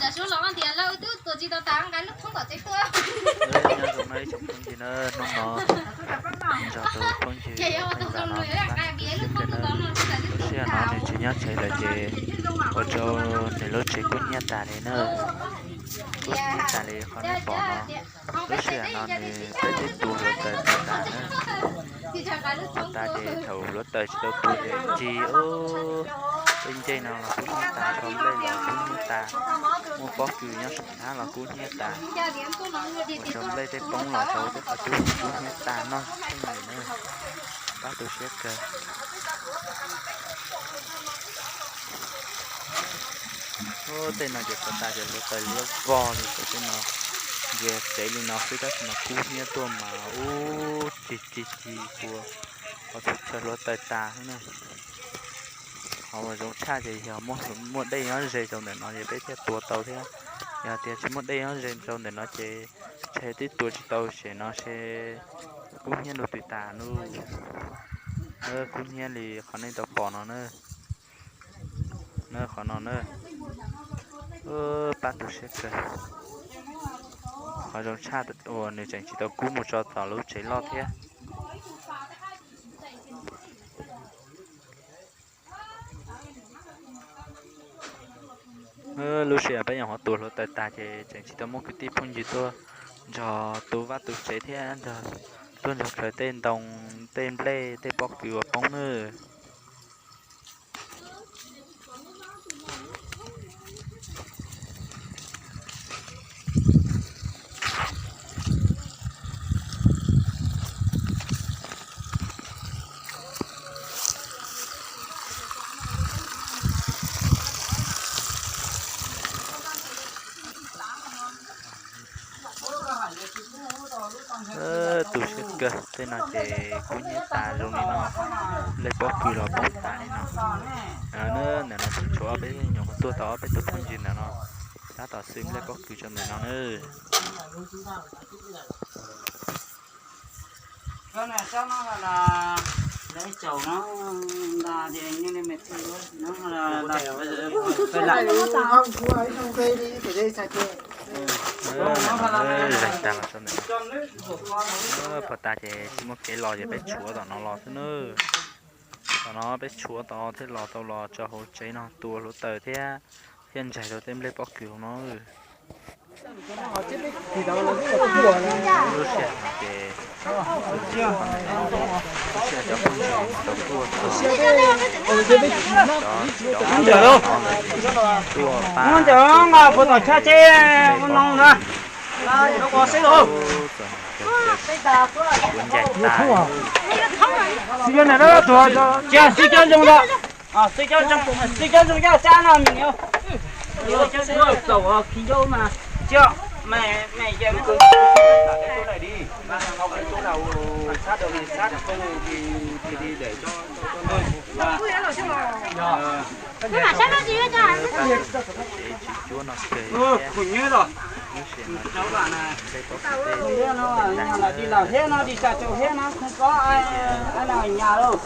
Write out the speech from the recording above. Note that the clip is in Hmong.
Nyob zoo na ib tsoom phooj ywg na, hnub no nrog tus phooj ywg Meej Vas no, Meej Vas no tu siab kawg na. Lub sij hawm no nws tsis nyob tsev lawm ces ua rau nws lub tsev kub hnyiab tas li na. Kub hnyiab tas li qhov nej pom no. Lub sij hawm no nws peb twb tu hluav taws tag tas na. Tag tas ces thaum hluav taws tsis tau tu ces ci ub, tej ncej no los kub hnyiab tas, tso nplej los kub hnyiab tas, muaj pob kws nyob saum hnab los kub hnyiab tas, ua rau nplej tej poob los rau tej qhov cub kub hnyiab tas noj pheej li na. Pab tu siab kawg. Ub, tej no ces tag tas ces hluav taws liab vog li, tej no ntsia tsev li no xwb tab sis mas kub hnyiab tuaj mas ub, ci ci ci ua qhov txhia chaw hluav taws tas xwb na. Qhov uas zoo tshaj ces yog muaj dej nyob ze rau ntawm no ces peb thiaj tua tau thiab. Yog tias tsis muaj dej nyob ze rau ntawm no ces ntshe twb tua tsis tau, tam sim no ntshe kub hnyiab ntu twg tas lauj. Kub hnyiab li qhov nej tau pom no na. Na qhov no na, pab tu siab kawg. Qhov zoo tshaj uas nws tseem tsis tau kub mus tso tom lub tsev loj thiab. Lub sij hawm peb nyuam qhuav tua hluav taws tag ces tseem tsis tau muaj kwv tij phooj ywg tuaj nrog tu vaj tu tsev thiab nrog, tuaj nrog khaws tej ntoo, tej nplej, tej pob kws uas poob nawb. Tu siab kawg, tej no ces kub hnyiab tas zoo li no, nplej pob kws los poob tas li no. Ntawm no tshuav peb nyuam qhuav tuaj tau ob peb tug phooj ywg ntawm no, tab tom xwb nplej pob kws rau ntawm no na. Zaig tas los rau ntawm no. Pov tas ces tsis muaj kev los ces peb tshuav tom no los xwb nawb. Tom no peb tshuav tom thiaj los tau los rau hauv tsev no tua hluav taws thiab, thiaj ntsaig rau tej nplej pob kws hauv no. Lub sij hawm no ces lub sij hawm cov phooj ywg tau tuaj, cov tuaj pab, ua ncaig tas, xiv cov zoo, xiv cov zoo caj sab no, xiv cov zoo caj sab no, khi yau mas, khuv nyuj los, no, no, no, di los thiab no, di tsa tsaus thiab no, kho ko, no, nyas lauj.